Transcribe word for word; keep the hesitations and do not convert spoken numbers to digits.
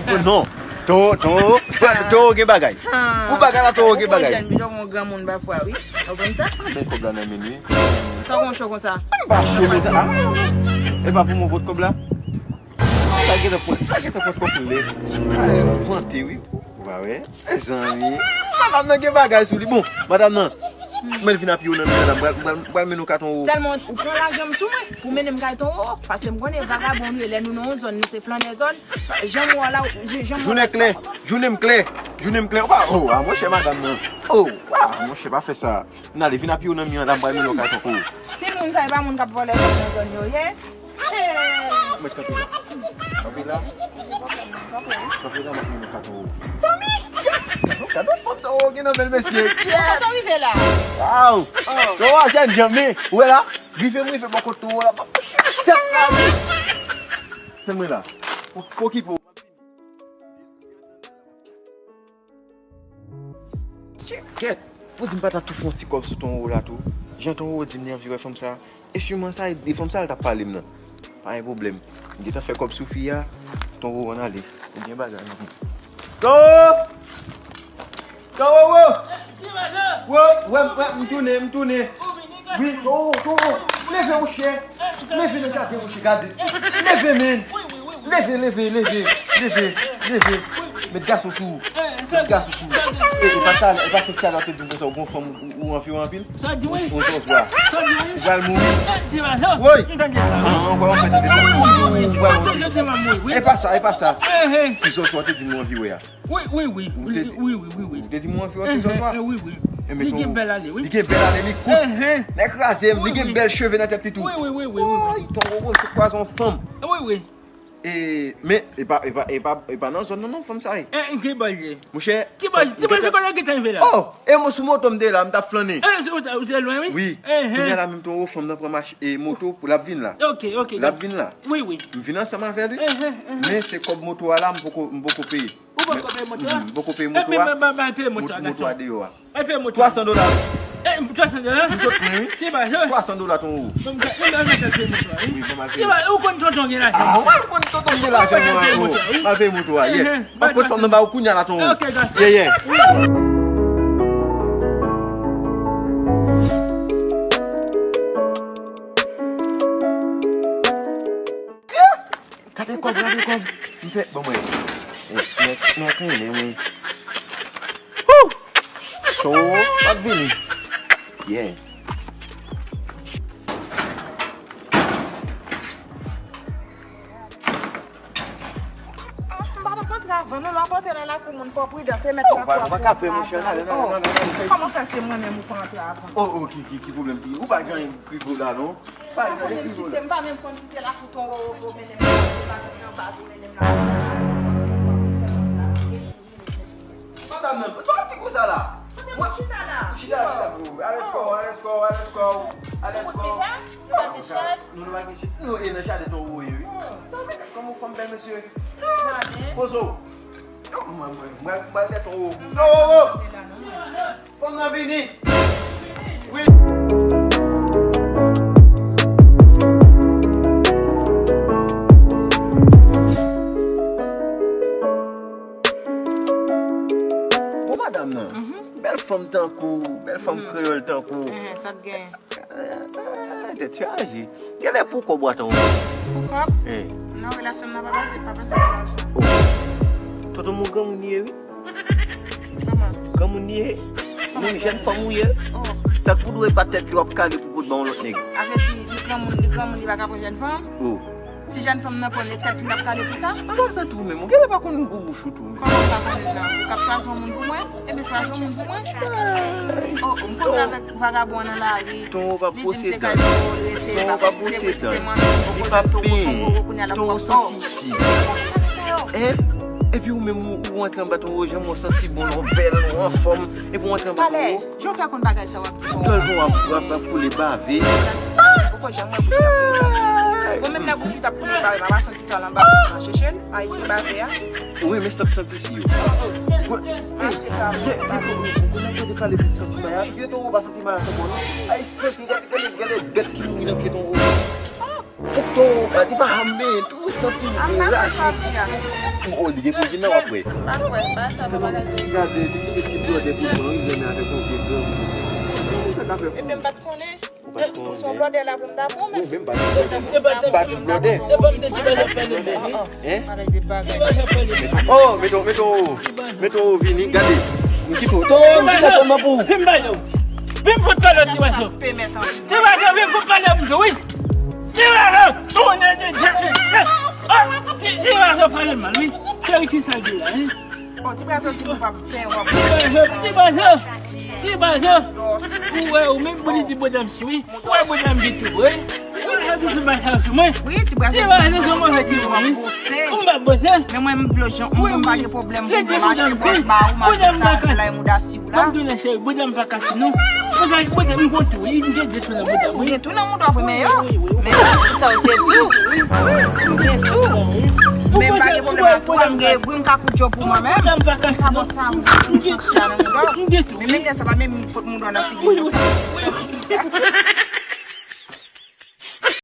Oh non. Towo, towo, towo gen bagay. Pou bagay la, towo gen bagay. Ou jèn, pito yon granmoun pafwa, wi. Ou konn sa? Men kòb la nan men li. Sa w konn cho konsa? M pa cho, men sa. E pa pou mwen pot kòb la. Sa gentan pot, sa gentan pot kòb pou lè. Vante, wi. Ou pa wè? Mezanmi. Madanm nan gen bagay sou li. Bon, madanm nan. Mwen vin apiye w nan men la, m pral, m pral, m pral mennen w kay Tonwo. Sèlman ou pran lajan m sou mwen, pou mennen m kay Tonwo, paske m konnen vagabon nou ye, lè nou nan yon zòn, nou se flannè zòn. Jan m wè w la, jan m wè w la. Jounen klè, jounen m klè, jounen m klè. Oh, ah, monchè, madanm nan. Oh, ah, monchè, pa fè sa. N ale, vin apiye w nan mi an la, m pral mennen w kay Tonwo. Si moun sa, e pa moun k ap vòlè kòb nan zòn yo ye. Ou mèt kanpe la. Kanpe la. Kanpe la, m ap mennen w kay Tonwo. Zanmi! Gade fanm Tonwo gen nan men l, mesye. Kòman w rive la? Waw! Tonwo a jèn jan, men, ou wè la? Rive m rive bò kot Tonwo la, m ap fè sèt la, wi. Tann mwen la. Pou, pou okipe w. Kèt! Ou di m pa ta tou fè yon ti kòb sou Tonwo la tou. Jan Tonwo di m li anvi wè fanm sa. E siman sa e de fanm sa l t ap pale m nan. Pa gen pwoblèm. M gentan fè kòb sou fi a. Tonwo, ann ale. Ou gen bagay nan men. Tonwo! Tonwo! Wo! Wè, wè, m tounen, m tounen. Wi, Tonwo, Tonwo. Leve, monchè. Leve nan jaden, monchè, gade. Leve, men. Leve, leve, leve, leve, leve. Met gason sou ou. Met gason sou ou. E, e pa sa, e pa se chalè te di m konsa, ou gon fanm, ou, ou anvi w anpil. Sa di wi. Ou, ou zòzwa. Sa di wi. Ou pral mouri. Woy. An, an, ou pral fè tande sa. Ou pral mouri. E pa sa, e pa sa. Ti zòzwa te di m ou anvi wè a. Wi, wi, wi. Ou te di, wi, wi, wi, wi. Ou te di m ou anvi wè ti zòzwa. Wi, wi. Li gen bèl ale, wi. Li gen bèl ale, li kout. Nèg kraze m, li gen bèl cheve nan tèt li tou. Wi, wi, wi, wi, wi. Woy, Tonwo, Tonwo sot kwaze yon fanm. Wi, wi. E, men, e pa, e pa, e pa, e pa nan zòn nan non, fanm sa ye. E, ki bò l ye? Monchè. Ki bò l ye? Ti bò l se pa la gentan rive la. Oh, e mwen sou moto m te la, m t ap flannen. E, ou te, ou te lwen, wi? Wi. Kounye a la menm Tonwo, fanm nan pran mach-, e, moto pou l ap vin la. Ok, ok. L ap vin la. Wi, wi. M vin ansanm avè l, wi. Men se kòb moto a la, m poko, m poko peye. Ou poko peye moto a? M poko peye moto a. Ebyen, ba, ba, ba, peye moto a, gason. Moto a deyò a. Al peye moto a. Twa san dola. E, twa san dola? M sot pran, wi. Se pa sa. Twa san dola Tonwo. Bon, m, m, m, m, m, peye moto a, wi. Wi, bon, m al peye. Se pa, ou konn tonton gen lajan. Mwen konn tonton m gen lajan, mwen, oh. M al peye moto a, yeah. M ap pot fanm nan ba ou kounye a la, Tonwo. Ok, gason. Yeah, yeah. Gade kòb, gade kòb. M fè, ban mwen. E, nèg, nèg renmen mwen. Woo! Tonwo, m ap vini. Yeah. M pa t ap antre avan, non, lè w ap antre nan lakou moun, fò w pridan, se mèt lakou a pou w antre avan. Kòman fè se mwen menm ou pa antre avan? Oh, oh, ki, ki, ki pwoblèm ki? Ou pa gen anyen ki pou la, non? Pa gen anyen ki pou la. M pa menm konn si se lakou Tonwo ou mennen m nan, se pa menm nan baz ou mennen m nan. Madanm nan, sa w ap di konsa la? Kote moun chita la? Chita, chita pou ou. Alèz kò w, alèz kò w, alèz kò w. Alèz kò w. Nou pa gen chèz? Non, nou pa gen chèz. Nou, e nan jaden Tonwo ye, wi. Sa w mete kòm yon fanm bèl, mesye? Poze w. Mwen, mwen, mwen, mwen, mwen, Tonwo. Tonwo! Fanm nan vini. Wi. Bon, madanm nan. Bèl fanm tankou, bèl fanm kreyòl tankou. Sa k gen? Ah, tèt chaje. Genlè pou kòb w ap tann. Pou kòb? Nan relasyon m nan pa pase, pa pase pou lajan. Oh. Tonton mwen granmoun ye, wi. Kòman? Granmoun ye. Menm jèn fanm ou ye. Oh. Sa k pou dwe pa tèt li w ap kale pou pot ba yon lòt nèg. Avèdi, li granmoun, li granmoun, li pa ka pran jèn fanm? Oh. Ti jèn fanm nan pran tèt li, l ap kale pou sa? Mwen pa santi ou menm. Ou genlè pa konn gou bouch ou tou menm. Kòman m pa konnen nan? Ou k ap chwazi yon moun pou mwen? Ebyen, chwazi yon moun pou mwen. Oh, m konnen avèk vagabon nan lari. Tonwo pa bwose dan. Tonwo pa bwose dan. Li pa penyen. Tonwo santi isi. Hein? Epi ou menm ou, ou antre anba Tonwo, jan mwen santi bon, ou bèl, ou anfòm. Epi ou antre anba Tonwo. Jan w fè konn bagay sa w ap di Tonwo? Tòl Tonwo ap, ap, ap koule bave. Poko janm wè bouch li ap koule bave. Bon, menm lè bouch li t ap koule bave, m ap santi tòl anba pou m al chèche l. Ayiti bave a. Ou renmen sant santi si yo. Achte sa pou bave. Ou konnen kote pale de santi maya. Pye Tonwo pa santi maya ankò non. Ay santi, gade, gade, gade bèt ki mouri nan pye Tonwo. Tonton, pa di pa janm benyen tou, ou santi l gen raj. Ou o li gen pou di nan w ap wè. Gade, li se ti blòdè pou mwen, wi, renmen avèk yon vye granmoun. Sa ka fè pou ou. Ou pa t konnen. Ou se yon blòdè la pou m ta pran men. Ou menm pa ti blòdè. Ou pa ti blòdè. Hein? Oh, meto, meto, meto vini, gade. M kite w. To, m kite w sèlman pou ou. Vin ba yo. Vin fout pale ti wazo. Ti wazo, vin fout pale m tou, wi. Ti wazo, tounen de djèk. Ah, ti, ti wazo pale mal, wi. Cheri, ki sa di la, hein? Bon, ti wazo di nou pa pè, w ap Ti wazo, ti wazo, ti wazo. Ou wè, ou menm pou li di bonè m sou, wi. Ou wè bonè m di tou, wi. Ou wè di sou bagay sou mwen. Wi, ti wazo. Ti wazo, se mwen ki mwen, wi. Ou m pa bose. Men mwen, m vle jan, mwen m pa gen pwoblèm pou m mache bòs ba ou, mache sa, la e mouda si w la. Ban m tounen cheri, bouda m pa kase non. Bouda, bouda, m kontou, wi, m gen de sou nan bouda m, wi. Ou gen tou nan mouda w, men yo. Men sa w se tou. M gen tou. Men m pa gen pwoblèm ak tou, m gen egwi, m ka kout djòb pou mwen menm. Bouda m pa kase non. Sa bon sa, m gen tou. M gen tou, wi. Men men sa pa menm kot mouda w nan figi konsa.